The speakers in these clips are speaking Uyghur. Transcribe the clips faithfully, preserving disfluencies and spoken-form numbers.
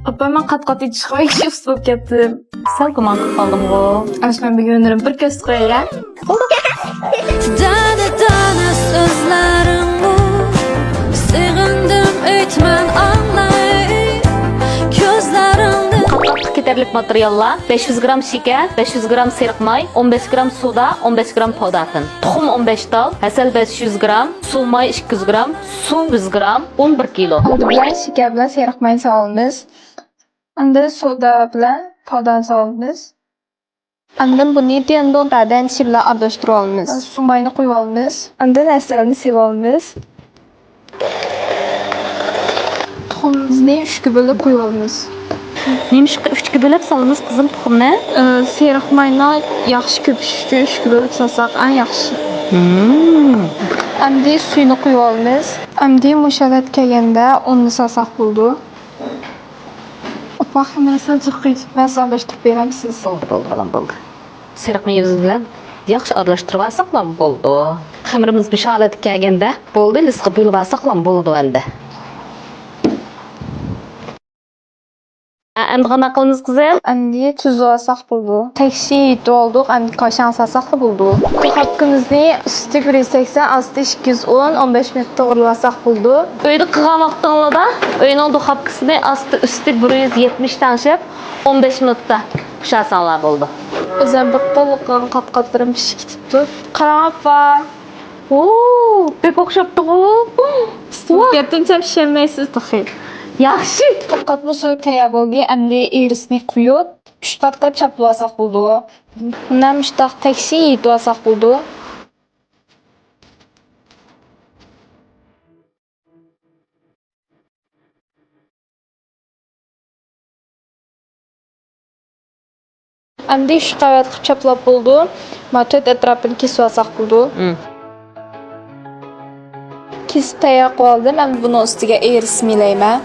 ئاپا، مەن قات-قات ئېيتىشقا بەك سۇس بولۇپ كەتتىم. سەل گۇمان قىلىپ قالدىمغۇ. ئاشۇ مەن بۈگۈن ئۆلۈم بىر كۆرسىتىپ قويايلى. دانا دانا سۆزلەرىڭنى سېغىندىم ئېيتمەن ئاڭلاي كۆزلەرىڭدىن. قاتلىققا كېتەرلىك ماتېرىياللار: بەش يۈز گرام شېكەر، بەش يۈز گرام سېرىق ماي، ئون بەش گرام سودا، ئون بەش گرام پاداپىن، تۇخۇم ئون بەش تال، ھەسەل بەش يۈز گرام، سۇ ماي ئىككى يۈز گرام، سۇ يۈز گرام، ئۇن بىر كىلو. ئالدى بىلەن شېكەر بىلەن سېرىق ماينى سالىمىز. ئاندىن سودا بىلەن پاداپىن سالىمىز. ئاندىن بۇنى تىيەندوڭ تادەن شىبلا ئارىلاشتۇرۇۋالىمىز. سۇ ماينى قۇيۇۋالىمىز. ئاندىن ھەسەلنى سېلىۋالىمىز. تۇخۇمىمىزنى ئۈچكە بۆلۈپ قۇيۇۋالىمىز. نېمىشقا ئۈچكە بۆلۈپ سالىمىز، قىزىم، تۇخۇمنى؟ سېرىق ماينى ياخشى كۆپۈش ئۈچۈن ئۈچكە بۆلۈپ سالساق ئەڭ ياخشى. ئەمدى سۈيىنى قۇيۇۋالىمىز. ئەمدى مۇشۇ ھالەتكە كەلگەندە ئۇننى سالساق بولىدۇ. ئاپا، خېمىرنى سەل جىق قىلىپ مەن سالىشتۇرۇپ بېرەمسىز؟ بولدى، بولدى، بالام، بولدى. سېرىق مېۋىمىز بىلەن ياخشى ئارىلاشتۇرۇۋالساقلا بولىدۇ. خېمىرىمىز مۇشۇ ھالەتكە كەلگەندە بولدى، لىسقا بۆلۈۋالساقلا بولىدۇ ئەمدى. ئەمدى قانداق قىلىمىز، قىزىم؟ ئەمدى تۈزۈۋالساق بولىدۇ. تەكشى يېتىۋالدۇق، ئەمدى كاشاڭ سالساقلا بولىدۇ. دۇخوپكىمىزنى ئۈستى بىر يۈز سەكسەن، ئاستى ئىككى يۈز ئون، ئون بەش مىنۇت توغرىلىۋالساق بولىدۇ. ئۆيدە قىلغان ۋاقتىڭلاردا ئۆينىڭ دۇخوپكىسىنى ئاستى ئۈستى بىر يۈز يەتمىش تەڭشەپ، ئون بەش مىنۇتتا پىشۇرساڭلار بولىدۇ. ئۆزۈم بىر قوللۇق قىلغان قات-قاتلىرىم پىشىپ كېتىپتۇ. قاراڭ ئاپا. ئۇ، بەك ئوخشاپتىغۇ. كەتتىم، چاپشىيالمايسىز تېخى. ياخشى. قات-قات بولسا تەييار بولدى. ئەمدى ئېرىسنى قۇيۇپ، ئۈچ قاتقا چاپلىۋالساق بولىدۇ. مۇنى مۇشتاق تەكشى يېتىۋالساق بولىدۇ. ئەمدى ئۈچ قەۋەت قىلىپ چاپلاپ بولىدۇ. مانا تۆت ئەتراپىنى كېسىۋالساق بولىدۇ. كېسىپ تەييار قىلىۋالدىم. ئەمدى بۇنىڭ ئۈستىگە ئېرىسنى مىلەيمەن.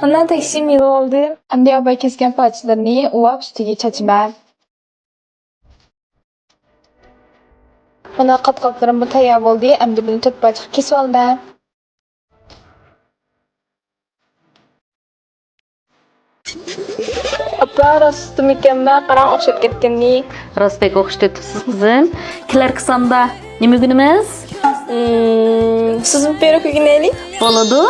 مانا تەكشى مىلىۋالدىم. ئەمدى ئاپا كەسكەن پارچىلىرىنى ئۇۋاپ ئۈستىگە چاچىمەن. مانا قات-قاتلىرىممۇ تەييار بولدى. ئەمدى بۇنى تۆت پارچىغا كېسىۋالىمەن. ئاپا، راستمىكەنمەن؟ قاراڭ، ئوخشاپ كەتكىنىنى. راست، بەك ئوخشىتىۋېتىپسىز، قىزىم. كېلەركى ساندا نېمە ئۆگىنىمىز؟ سۈزمە پىروگ ئۆگىنەيلى. بولىدۇ.